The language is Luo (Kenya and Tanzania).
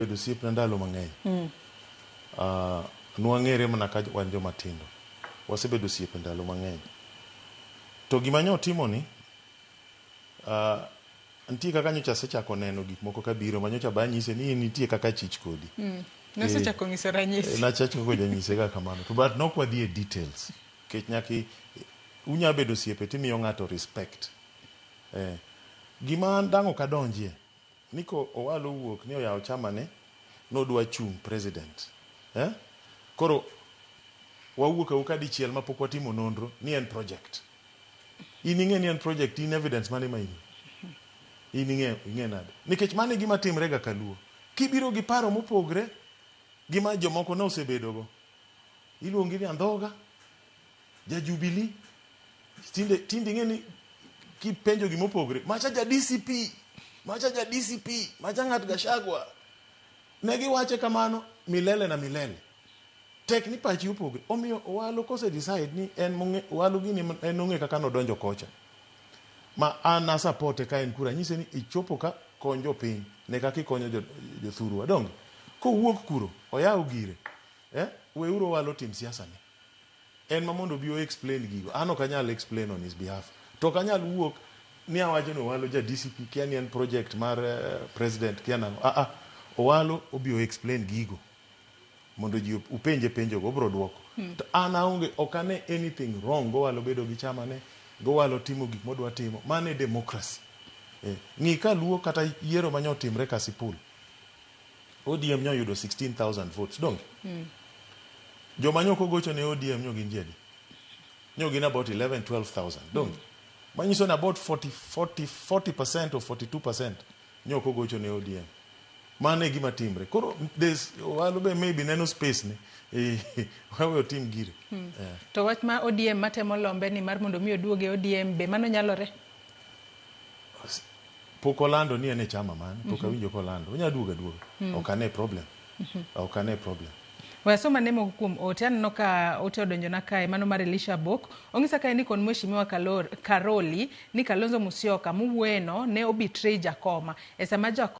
Osebedo osiepna ndalo mang'eny. Nwang'ere mana ka wan joma tindo. Wasebedo osiepe ndalo mang'eny. To gima nyo otimo ni, nitie kaka nyocha asechako neno gik moko kabiro ma nyocha be anyise ni in nitie kaka achich kodi. Nosechako nyiso ranyisi. Nachako janyise ga kamano. To but nok wadhi e details. Nikech nyaka unya bedo osiepe timiyo ng'ato respect. Gima an dang' ok adonjie, ni ko Owalo owuok ni oyawo chama ne, nodwa chung' president. Koro wawuok awuoka dichiel mapok watimo nonro ni en project. In ing'e ni en project, in evidence mane ma in? In ing'e nade? Nikech mano e gima timre ga kaluo. Kibiro gi paro mopogre gi ma jomoko ne osebedogo. Iluongi ni andhoga, ja Jubilee. Tinde ing'e ni kipenjo gima opogre, macha ja DCP, macha ja DCP, macha ng'at Gachagua. Ne giwache kamano milele na milele. Tek ni pachi opogre. Omiyo Owalo kose decide ni en mong'e, Owalo gini en ong'e kaka nodonjo kocha. Ma an na support ka en kura, anyise ni ichopo ka kony jopiny ne kaka ikonyo jothurwa. Donge? Kowuok kuro, oyaw gire. Weuru Owalo tim siasa ne. En ma mondo obi o explain gigo. An ok anyal explain on his behalf. To ok anyal wuok ni awacho ni Owalo ja DCP kia ni en project mar president kia nang'o. Owalo obi o explain gigo. Mondo ji upenje penjo go, obro duoko. To an aonge, ok ane anything wrong Gowalo bedo gi chama ne, Gowalo timo gik modwa timo. Mano e democracy. Ng'i ka luo kata yiero manyo timre Kasipul. ODM nyo yudo 16,000 votes, donge? Joma nyo kogocho ne ODM nyo gin ji adi? Nyo gin about 11, 12,000, donge? Manyiso ni about 40% or 42% nyo kogocho ne ODM. Mano e gima timre. Koro there's Owalo be maybe neno space ne. Wawe otim gire. To wach ma ODM matemo lombe ni mar mondo mi oduoge ODM be mano nyalore? Pok olando ni en e chama mane, pok awinjo kolando. Onya duogo aduoga. Ok ane problem. Ok ane problem. We asoma ne moko kuom ote, aneno ka ote odonjona kae, mano mar Elisha Bok. Ong'isa kae ni kon Mheshimiwa Karoli ni Kalonzo Musyoka mowuoyeno ne obetray Jakoma. E sama Jakoma